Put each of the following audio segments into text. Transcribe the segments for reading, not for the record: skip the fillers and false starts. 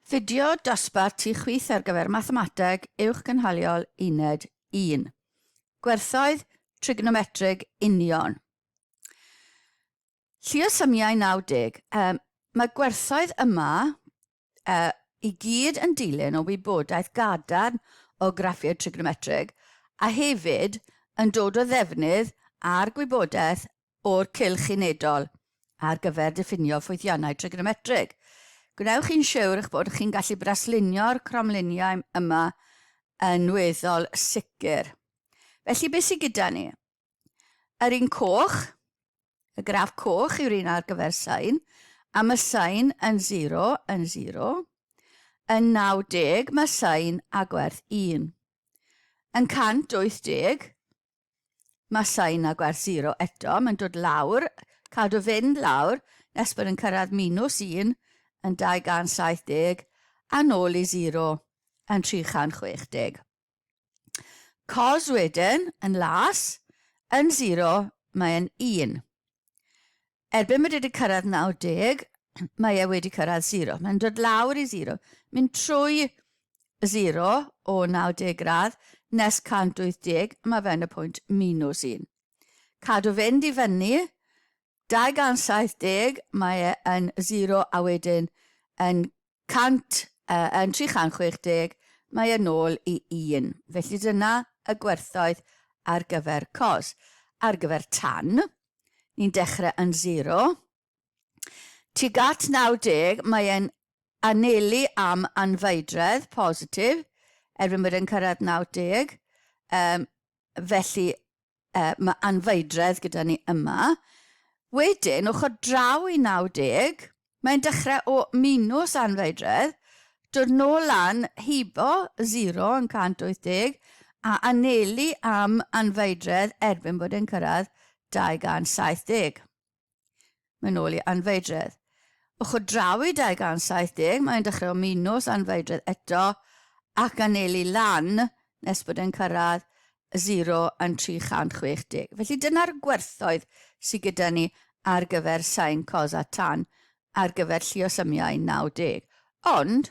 Fideo dosbarth tu chwith ar gyfer Mathemateg Uwchgynhaliol Uned 1. Gwerthoedd trigonometrig union. Lluosymiau 90. Um, mae gwerthoedd yma uh, i gyd yn dilyn o wybodaeth gadarn o graffiau trigonometrig a hefyd yn dod o ddefnydd a'r gwybodaeth o'r cylch unedol ar gyfer diffinio ffwythiannau trigonometrig. Gwnewch chi'n siwr eich bod chi'n gallu braslunio'r cromliniau yma yn weddol sicr. Felly beth sydd gyda ni? Yr un coch, y graff coch yw'r un ar gyfer sain, a mae sain yn 0 yn 0. Yn 90 mae sain a gwerth 1. Yn 180 Mae sain a gwerth 0 eto, mae'n dod lawr, cadw fynd lawr, nes bod yn cyrraedd minws 1 yn 270 a nôl i 0 yn 360. Cos wedyn, yn las, yn 0, mae'n 1. Erbyn bod wedi cyrraedd 90, mae e wedi cyrraedd 0. Mae'n dod lawr i 0, mynd trwy 0 o 90 gradd nes 180, mae fe yn y pwynt minus 1. Cadw fynd i fyny, 270, mae e yn 0 a wedyn yn 100, uh, yn 360, mae e nôl i 1. Felly dyna y gwerthoedd ar gyfer cos. Ar gyfer tan, ni'n dechrau yn 0. Tuag at 90, mae e'n anelu am anfeidredd positif erbyn bod e'n cyrraedd 90. Um, felly uh, mae anfeidredd gyda ni yma. Wedyn, ochr draw i 90, mae'n dechrau o minws anfeidredd, dod nôl lan hibo 0 yn 180 a anelu am anfeidredd erbyn bod e'n cyrraedd 270. Mae'n ôl i anfeidredd. Ochr draw i 270, mae'n dechrau o minws anfeidredd eto ac anelu lan nes bod e'n cyrraedd 0 yn 360. Felly dyna'r gwerthoedd sydd gyda ni ar gyfer sain, cos a tan ar gyfer lluosymiau 90. Ond,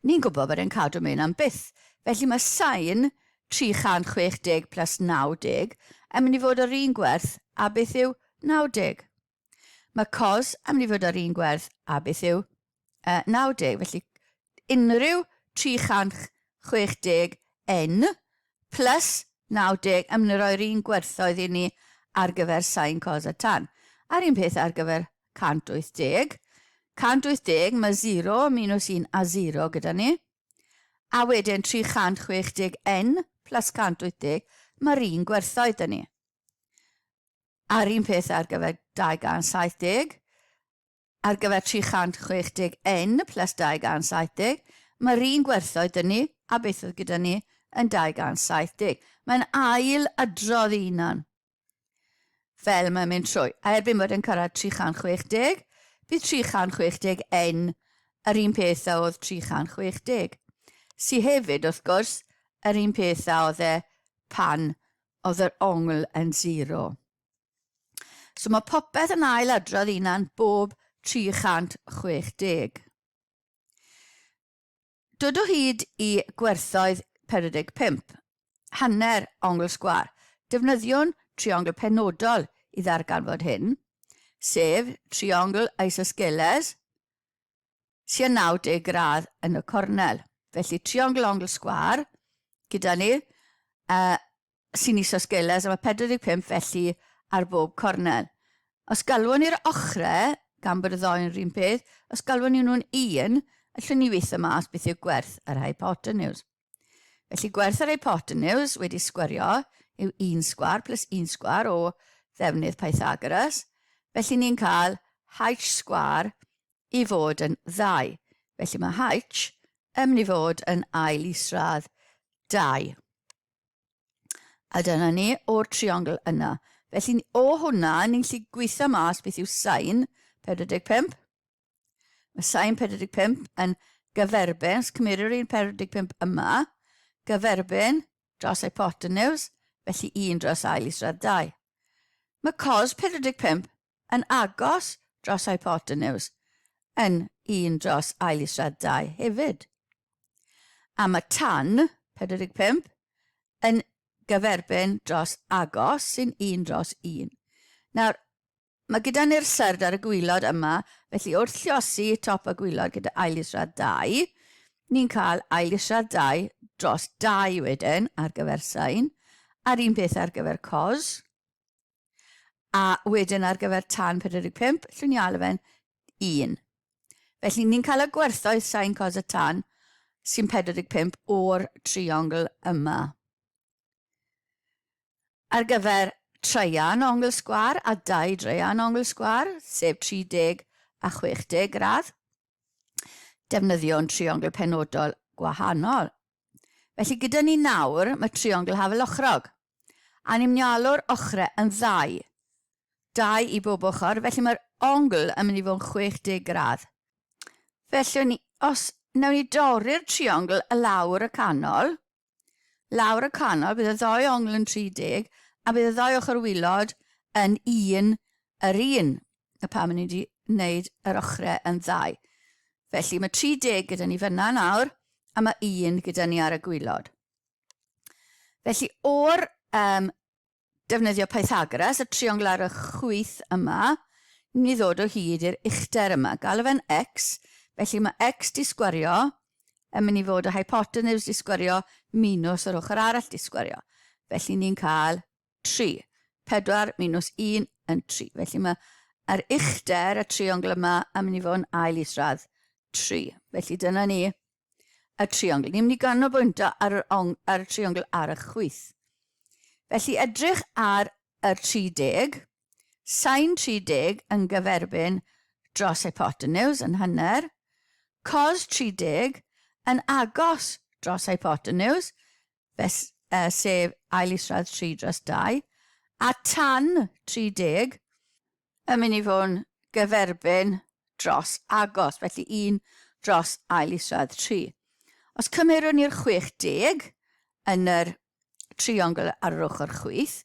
ni'n gwybod bod e'n cadw mynd am byth. Felly mae sain 360 plus 90 yn mynd i fod yr un gwerth a beth yw 90. Mae cos yn mynd i fod yr un gwerth a beth yw uh, 90. Felly unrhyw 360 n plus 90 yn mynd i roi'r un gwerthoedd i ni ar gyfer sain, cos a tan. A'r un peth ar gyfer 180. 180, mae 0 minus 1 a 0 gyda ni. A wedyn 360n plus 180, mae'r un gwerthoedd 'da ni. A'r un peth ar gyfer 270. Ar gyfer 360n plus 270, mae'r un gwerthoedd 'da ni a beth oedd gyda ni yn 270. Mae'n ail adrodd ei hunan fel mae'n mynd trwy. A erbyn bod yn cyrraedd 360, bydd 360n yr un peth a oedd 360. Sy hefyd, wrth gwrs, yr un peth a oedd e pan oedd yr ongl yn 0. So mae popeth yn ail adrodd unan bob 360. Dod o hyd i gwerthoedd 45, hanner ongl sgwâr. Defnyddiwn triongl penodol i ddarganfod hyn, sef triongl isosgeles tua 90 gradd yn y cornel. Felly triongl ongl sgwâr gyda ni, uh, sy'n isosgeles, a mae 45 felly ar bob cornel. Os galwon ni'r ochrau, gan bod y ddau yn yr un peth, os galwon ni nhw'n un, allwn ni weithio mas beth yw gwerth yr hypotenuse. Felly gwerth yr hypotenuse wedi sgwario yw 1 sgwar plus 1 sgwar o ddefnydd Pythagoras. Felly ni'n cael h sgwar i fod yn ddau. Felly mae h yn mynd i fod yn ail isradd 2. A dyna ni o'r triongl yna. Felly o hwnna, ni'n gallu gweithio mas beth yw sain 45. Mae sain 45 yn gyferbyn, os cymerir un 45 yma, gyferbyn dros hypotenuse, felly 1 dros ail isradd 2. Mae cos 45 yn agos dros hypotenuse, yn 1 dros ail isradd 2 hefyd. A mae tan 45 yn gyferbyn dros agos sy'n 1 dros 1. Nawr, mae gyda ni'r syrd ar y gwylod yma, felly wrth lliosi top y gwylod gyda ail isradd 2, ni'n cael ail isradd 2 dros 2 wedyn ar gyfer sain, a'r un peth ar gyfer cos. A wedyn ar gyfer tan 45, llwn ni alw fe'n 1. Felly ni'n cael y gwerthoedd sain cos y tan sy'n 45 o'r triongl yma. Ar gyfer treian ongl sgwar a dau dreian ongl sgwar, sef 30 a 60 gradd, defnyddio'n triongl penodol gwahanol. Felly gyda ni nawr, mae triongl hafalochrog. A ni'n mynd i alw'r ochrau yn ddau. Dau i bob ochr, felly mae'r ongl yn mynd i fod yn 60 gradd. Felly, ni, os wnawn ni dorri'r triongl y lawr y canol, lawr y canol, bydd y ddau ongl yn 30, a bydd y ddau ochr wylod yn un yr un. A pam ni wedi wneud yr ochrau yn ddau. Felly mae 30 gyda ni fyna nawr, a mae un gyda ni ar y gwylod. Felly o'r um, defnyddio Pythagoras, y triongl ar y chwith yma, ni ddod o hyd i'r uchder yma. Galw fe'n x, felly mae x di sgwario yn mynd i fod y hypotenuse di sgwario minus yr ochr arall di sgwario. Felly ni'n cael 3. 4 minus 1 yn 3. Felly mae yr uchder y triongl yma yn mynd i fod yn ail isradd 3. Felly dyna ni y triongl. Ni'n mynd i ganolbwyntio ar yr, ong, ar y triongl ar y chwith. Felly edrych ar yr 30, sain 30 yn gyferbyn dros hypotenuse yn hanner, cos 30 yn agos dros hypotenuse, fes, uh, sef ail isradd 3 dros 2, a tan 30 yn mynd i fod yn gyferbyn dros agos, felly 1 dros ail isradd 3. Os cymerwn ni'r 60 yn yr triongl ar yr ochr chwith,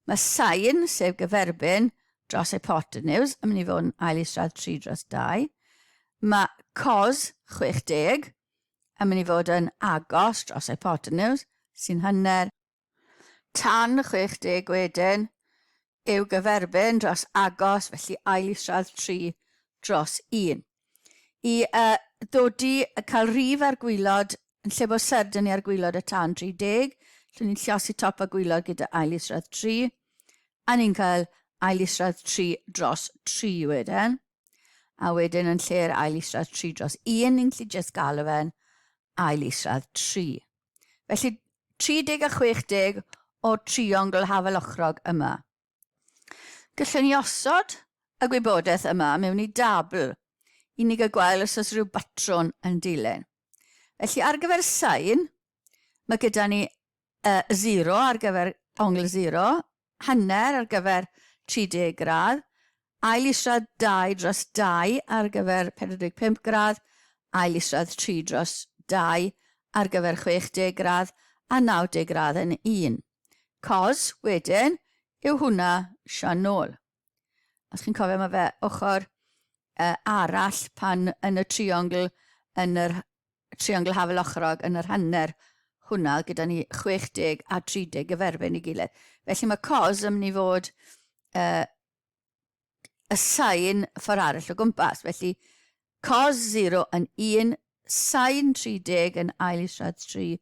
mae sain, sef gyferbyn dros hypotenuse, yn mynd i fod yn ail isradd 3 dros 2. Mae cos 60 yn mynd i fod yn agos dros hypotenuse, sy'n hanner tan 60 wedyn, yw gyferbyn dros agos, felly ail isradd 3 dros 1. I uh, ddodi cael rhif ar gwylod, yn lle bod serdyn ni ar gwylod y tan 30, lle ni'n lliosi top a gwylod gyda ail isradd 3, a ni'n cael ail isradd 3 dros 3 wedyn. A wedyn yn lle'r ail isradd 3 dros 1, ni'n gallu just galw fe'n ail isradd 3. Felly 30 a 60 o'r triongl hafalochrog yma. Gallwn ni osod y gwybodaeth yma mewn i dabl i ni gael gweld os oes rhyw batrwn yn dilyn. Felly ar gyfer sain, mae gyda ni uh, 0 ar gyfer ongl 0, hanner ar gyfer 30 gradd, ail isradd 2 dros 2 ar gyfer 45 gradd, ail isradd 3 dros 2 ar gyfer 60 gradd a 90 gradd yn 1. Cos, wedyn, yw hwnna sian nôl. Os chi'n cofio, mae fe ochr uh, arall pan yn y triongl yn yr triongl hafel ochrog yn yr hanner hwnna, gyda ni 60 a 30 gyferbyn i gilydd. Felly mae cos yn mynd i fod uh, y sain ffordd arall o gwmpas. Felly cos 0 yn 1, sain 30 yn ail isradd 3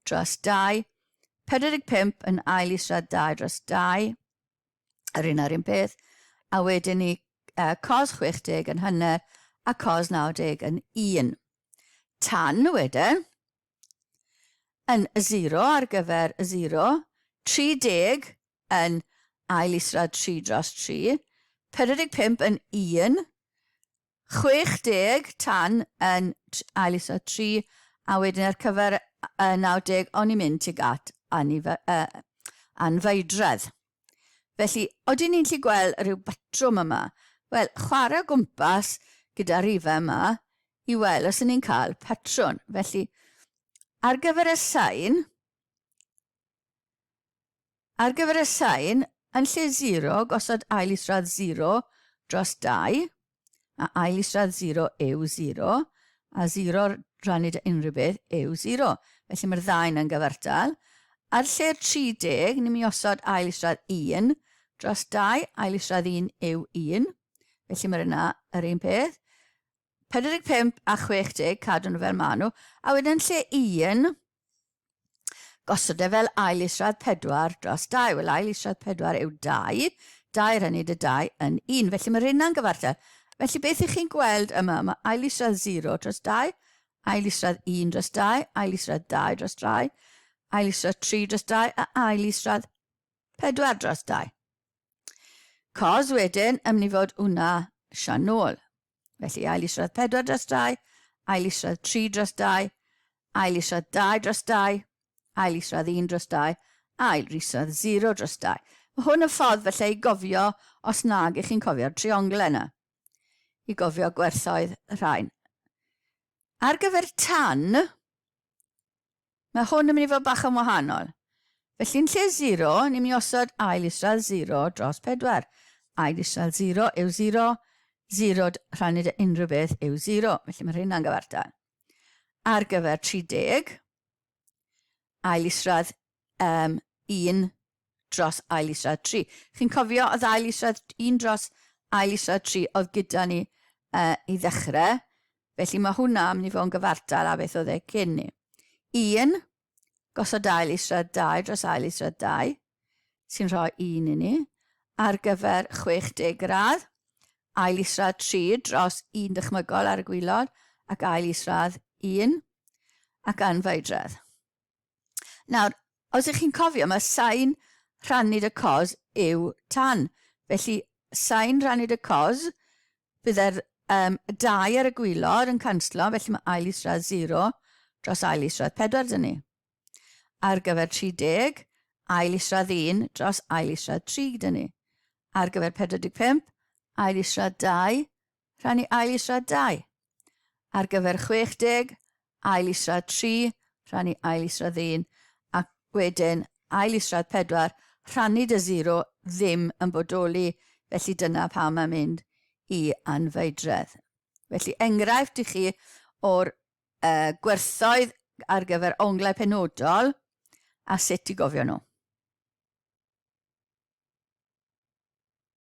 dros 2, 45 yn ail isradd 2 dros 2, yr un a'r un peth, a wedyn ni uh, cos 60 yn hanner a cos 90 yn 1. Tan wedyn, yn 0 ar gyfer 0, 30 yn ail isradd 3 dros 3, 45 yn 1, 60 tan yn ail isradd 3, a wedyn ar cyfer 90 o'n i'n mynd tuag at anfeidredd. Felly, odyn ni'n lli gweld rhyw batrwm yma? Wel, chwarae o gwmpas gyda rhifau yma i weld os ydyn ni'n cael patrwn. Felly, ar gyfer y sain, Ar gyfer y sain, yn lle 0, gosod ail isradd 0 dros 2, Mae ail isradd 0 yw 0, a 0 rhannu dy unrhyw beth yw 0. Felly mae'r ddau yna'n gyfartal. Ar lle'r 30, ni'n mynd i osod ail isradd 1 dros 2, ail isradd 1 yw 1. Felly mae'r yna yr un peth. 45 a 60, cadw nhw fel maen nhw. A wedyn lle 1, gosod e fel ail isradd 4 dros 2. Wel, ail isradd 4 yw 2. 2 rhannu dy 2 yn 1. Felly mae'r hynna'n gyfartal. Felly beth ych chi'n gweld yma, mae ail isradd 0 dros 2, ail isradd 1 dros 2, ail isradd 2 dros 3, ail isradd 3 dros 2 a ail isradd 4 dros 2. Cos wedyn, yn mynd i fod hwnna sian nôl. Felly ail isradd 4 dros 2, ail isradd 3 dros 2, ail isradd 2 dros 2, ail isradd 1 dros 2, ail isradd 0 dros 2. Mae hwn yn ffordd felly i gofio os nag ych chi'n cofio'r triongl yna. I gofio gwerthoedd rhain. Ar gyfer tan, Mae hwn yn mynd i fod bach yn wahanol. Felly yn lle 0, ni'n mynd i osod ail isradd 0 dros 4. Ail isradd 0 yw 0, 0 rhannu dy unrhyw beth yw 0. Felly mae rheina'n gyfartal. Ar gyfer 30, ail isradd um, 1 dros ail isradd 3. Chi'n cofio oedd ail isradd 1 dros ail isradd 3 oedd gyda ni uh, i ddechrau. Felly mae hwnna yn mynd i fod yn gyfartal â beth oedd e cyn ni. 1, gosod ail isradd 2 dros ail isradd 2, sy'n rhoi 1 i ni. Ar gyfer 60 gradd, ail isradd 3 dros 1 dychmygol ar y gwylod ac ail isradd 1 ac anfeidredd. Nawr, os ych chi'n cofio, mae sain rhannu dy cos yw tan. Felly, sain rhannu dy cos, bydde'r um, 2 ar y gwylod yn canslo, felly mae ail isradd 0 dros ail isradd 4 dyn ni. Ar gyfer 30, ail isradd 1 dros ail isradd 3 dyn ni. Ar gyfer 45, ail isradd 2 rhannu ail isradd 2. Ar gyfer 60, ail isradd 3, rhannu ail isradd 1, ac wedyn ail isradd 4, rhannu dy 0 ddim yn bodoli, felly dyna pam mae'n mynd i anfeidredd. Felly enghraifft i chi o'r uh, gwerthoedd ar gyfer onglau penodol a sut i gofio nhw.